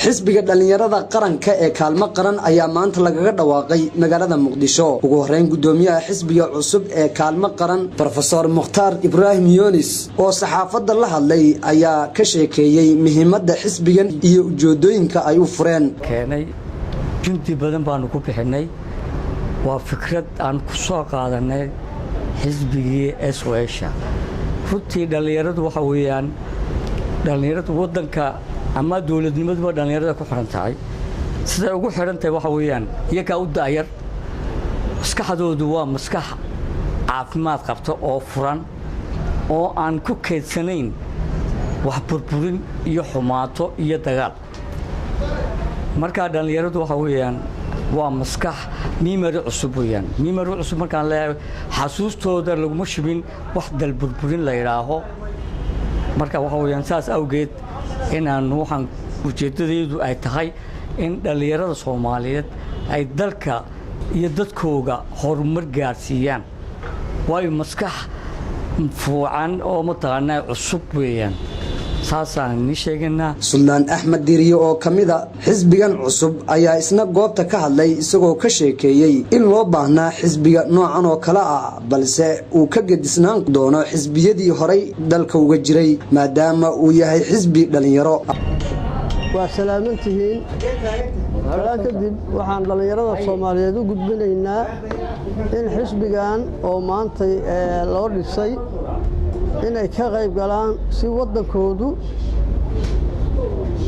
Xisbiga Dhallinyarada Qaranka ee Kaalmo Qaran ayaa maanta lagaga dhawaaqay magaalada Muqdisho. Ugu horeyn, guddoomiyaha xisbiga cusub ee Kaalmo Qaran, Brofesor Mukhtaar Ibraahim Yunis, oo saxaafadda la hadlay, ayaa ka sheekeeyey muhiimadda xisbigan iyo ujeedooyinka ay u fureen. Keenay jundi badan baanu ku bixinay. Waa fikrad aan ku soo qaadanay xisbigii SYL. Runtii dhallinyaradu waxa weeyaan dhallinyaradu waddanka ama dowladnimaduba dhallinyarada ku xidhan tahay. Siday ugu xidhan tahay waxa weeyaan iyagaa u da'yar, maskaxdoodu waa maskax caafimaad qabta oo furan oo aan ku kaydsanayn wax burburin iyo xumaato iyo dagaal. Markaa dhallinyaradu waxa weeyaan waa maskax memory cusub weeyaan. Memory cusub markaan leeyahay, xasuustooda laguma shubin wax dalburburin la yidhaaho. Marka waxa weeyaan saas awgeed inaanu waxaan ujeeddadeedu ay tahay in dhallinyarada Soomaaliyeed ay dalka iyo dadkooga horumar gaadhsiiyaan, waayo maskax fuucan oo mataqaanaa cusub weeyaan. Saasaan inii sheegaynaa. Suldaan Axmed Diiriye oo ka mid a xisbigan cusub ayaa isna goobta ka hadlay, isagoo ka sheekeeyey in loo baahnaa xisbiga noocan oo kale ah, balse uu ka gedisnaan doono xisbiyadii horay dalka uga jiray, maadaama uu yahay xisbi dhallinyaro. Waa salaamantihiin. Salaan kadib, waxaan dhallinyarada Soomaaliyeed u gudbinaynaa in xisbigan oo maantay loo dhisay inay ka qayb galaan si waddankoodu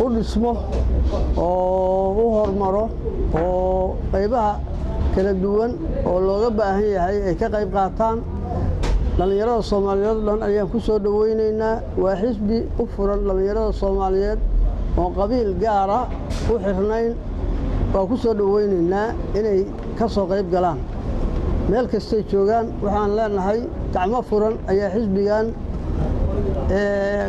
u dhismo oo u hormaro oo qaybaha kala duwan oo looga baahan yahay ay ka qayb qaataan. Dhallinyarada Soomaaliyeed o dhan ayaan ku soo dhowaynaynaa. Waa xisbi u furan dhallinyarada Soomaaliyeed oo qabiil gaara u xirnayn. Waa ku soo dhowaynaynaa inay ka soo qayb galaan meel kastay joogaan. Waxaan leenahay gacmo furan ayaa xisbigan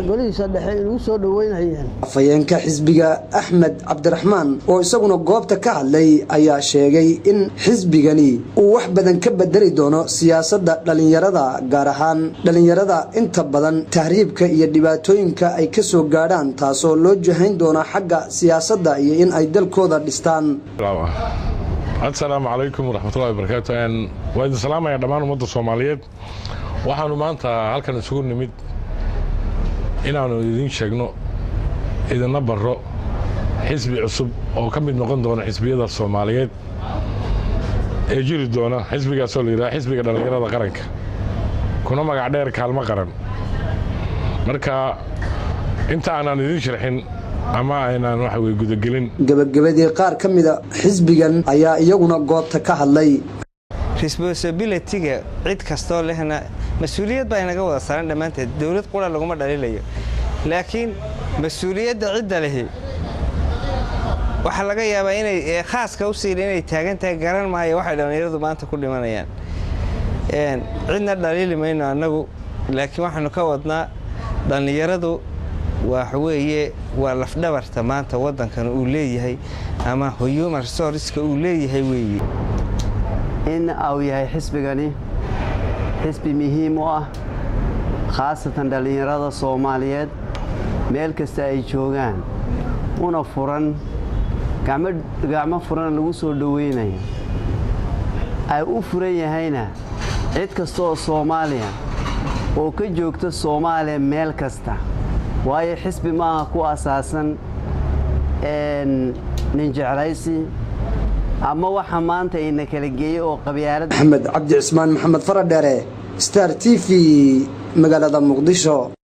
golihiisa dhexe inugu soo dhoweynayeen. Afhayeenka xisbiga, Axmed Cabdiraxmaan, oo isaguna goobta ka hadlay, ayaa sheegay in xisbigani uu wax badan ka bedeli doono siyaasadda dhallinyarada, gaar ahaan dhallinyarada inta badan tahriibka iyo dhibaatooyinka ay ka soo gaadhaan, taasoo loo jahayn doono xagga siyaasadda iyo in ay dalkooda dhistaan. Asalaamu calaykum waraxmatullahi wabarakaatu. Waa idin salaamaya dhammaan ummadda Soomaaliyeed. Waxaanu maanta halkan isugu nimid inaannu idiin sheegno, idinna barro xisbi cusub oo ka mid noqon doona xisbiyada Soomaaliyeed ee jiri doona, xisbigaasoo la yidhaha Xisbiga Dhallinyarada Qaranka, kuna magac dheer Kaalmo Qaran. Marka inta aanaan idiin sharxin ama aynaan waxa weye gudagelin Gebagabadii, qaar ka mida xisbigan ayaa iyaguna goobta ka hadlay. Responsibility-ga cid kastoo lehna mas-uuliyad baa inaga wada saaran dhammaanteed. Dowlad qura laguma dhaliilayo, laakiin mas-uuliyadda cidda lehi waxaa laga yaabaa inay khaaska u siila inay taagan tahay. Garan maayo waxay dhallinyaradu maanta ku dhimanayaan. Cidna dhaliili mayno annagu, laakiin waxaanu ka wadnaa dhallinyaradu waxweeye waa lafdhabarta maanta waddankan uu leeyahay ama human resource-ka uu leeyahay weeye. In uu yahay xisbigani xisbi muhiim u ah khaasatan dhallinyarada Soomaaliyeed meel kasta ay joogaan, una furan gacmo furan lagu soo dhoweynayo, ay u furan yahayna cid kasta oo Soomaaliya oo ka joogta Soomaaliya meel kasta, waayo xisbi maaha ku asaasan nin jeclaysi ama waxa maanta ina kala geeyey oo qabyaalad. Axmed Cabdi Cismaan Maxamed Faradheere, Star TV, magaalada Muqdisho.